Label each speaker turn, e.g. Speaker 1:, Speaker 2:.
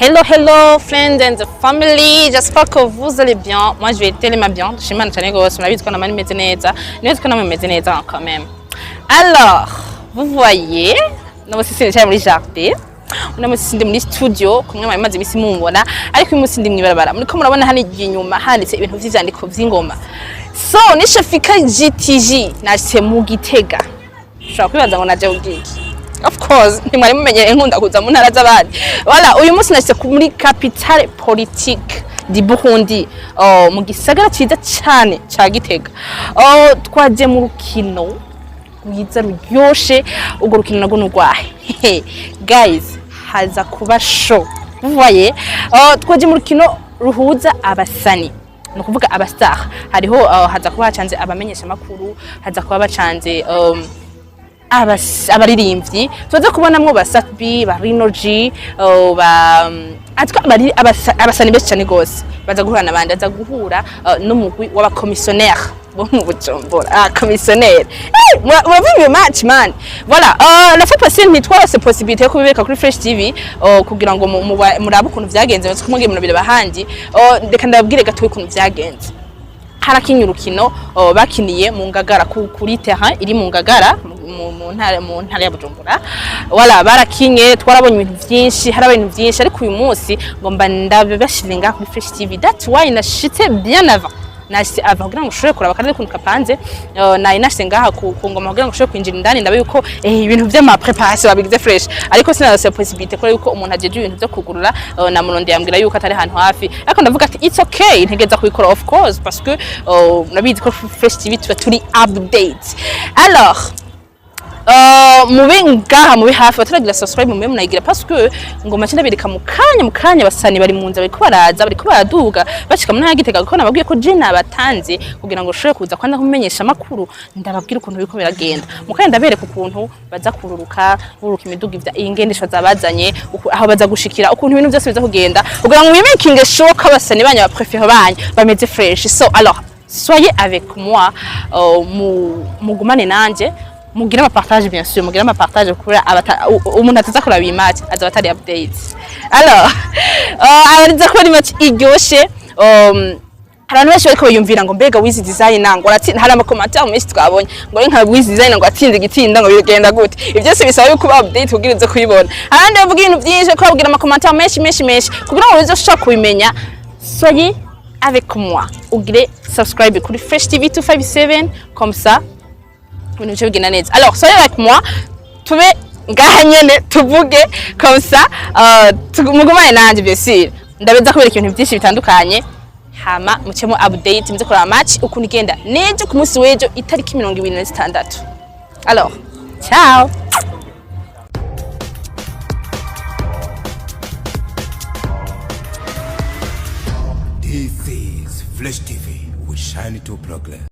Speaker 1: Hello, hello, friends and family. J'espère que vous allez bien. Moi, je vais tellement bien. Ndashimana cyane rwose. Murabizi ko namwe meze neza. Nibazi ko namwe meze neza quand même. Alors, vous voyez, uno munsi sinicaye muri jardin. Uno munsi ndi muri studio, kumwe mwari maze imisi mumbona, ariko uyu munsi ndi mw'ibarabara. Muriko murabona hano inyuma handitse ibintu vy'ivyandiko vy'ingoma. So, nishafika GTG, nashitse mu Gitega. Ushobora kwibaza ngo naje ubwiki? Of course, ntimwari mumenyereye nkunda kuza mu ntara z'abandi. Voilà, uyu munsi nashitse muri capitale politique du Burundi, oh, mu gisagara ciza cane ca Gitega. Oh, twaje mu rukino rwiza ruryoshe. Urwo rukino narwo ni urwahe? Guys, haza kuba show. Vous voyez? Oh, twaje mu rukino ruhuza abasani, ni ukuvuga abastar. Hariho haza kuba hacanze abamenyesha makuru, haza kuba bacanze abaririmbyi, tuza kubonamwo ba Sat-B, ba Rino G, ba atwa abasani benshi cyane gose baza guhura n'abandi, baza guhura n'umugwi w'abakomissionnaire bo mu Bujumbura. Ah, commissionnaire, muravuga iyo match, man. Voilà, la fois passée ntitwarose possibilité yo kubibereka kuri Fresh TV, kugira ngo murabe ukuntu vyagenze, baze kumwe murabireba ahandi. Reka ndababwire gatoya ukuntu vyagenze. Harakinye urukino, bakiniye mu Ngagara, kuri terrain iri mu Ngagara, mu ntara ya Bujumbura. Wala barakinye, twarabonye ibintu vyinshi, harabaye ibintu vyinshi, ariko uyu munsi ngomba ndabibashire ngaha kuri Fresh TV. That's why nashitse bien avant, nashitse avant kugira ngo ushobore kuraba kandi ukuntu kapanze. Nari nashitse ngaha ku ngoma kugira ngo ushobore kwinjira indani, ndabe yuko ibintu vy'ama préparation babigize fresh, ariko sinarose possibilité kubera yuko umuntu ajeje ibintu vyo kugurura, na murundi yambwira yuko atari ahantu hafi. Ariko ndavuga ati it's okay, ntegeza kubikora, of course, parce que nabizi ko Fresh TV tuba turi update. Alors, mube ngaha, mube hafi, bataragira subscribe mube munayigira, parce que ngoma nce ndabereka mu kanya abasani bari mu nzira, bariko baraza, bariko baraduga bashika mu ntara ya Gitega, kuko nababwiye ko je nabatanze kugira ngo ushobore kuza kwanda kumenyesha amakuru, ndababwira ukuntu biriko biragenda. Mu kanya ndabereka ukuntu baza kururuka, buruka imiduga, ivya ingendeshwa zabazanye, aho baza gushikira, ukuntu ibintu byose biza kugenda, kugira ngo mwimakinge sure ko abasani banyu, aba préférés banyu bameze fresh. So alors, soyez avec moi, mugumane nanje, mugire ama partage, bien sûr, mugire ama partage, kubera umuntu ataza kuraba iyi match azaba atari update. Alors, abariza ko ari match iryoshe. Hari abantu benshi bariko biyumvira ngo mbega Wiz Design ngo aratsinda. Hari ama commentaire menshi twabonye ngo ari nka Wiz Design ngo atsinze igitsinda, ngo bigenda gute? Ivyo byose bisaba yuko uba update kugira uze kubibona. Abandi bavuga ibintu byinshi, ko babwira ama commentaire menshi menshi menshi kugira ngo uze ushobore kubimenya. Soyez avec moi, ugire subscribe kuri Fresh TV 257, comme ça ibintu bice bigenda neza. Alors, soyez avec moi, tube ngaha nyene tuvuge comme ça, mugumane nanje, bien sûr ndabeza kubereka ibintu byinshi bitandukanye, hama mucemo update, muze kuraba match ukuntu igenda nejo, ku munsi w'ejo, itariki 26. Alors, ciao.
Speaker 2: This is Flash TV. We shine to progress.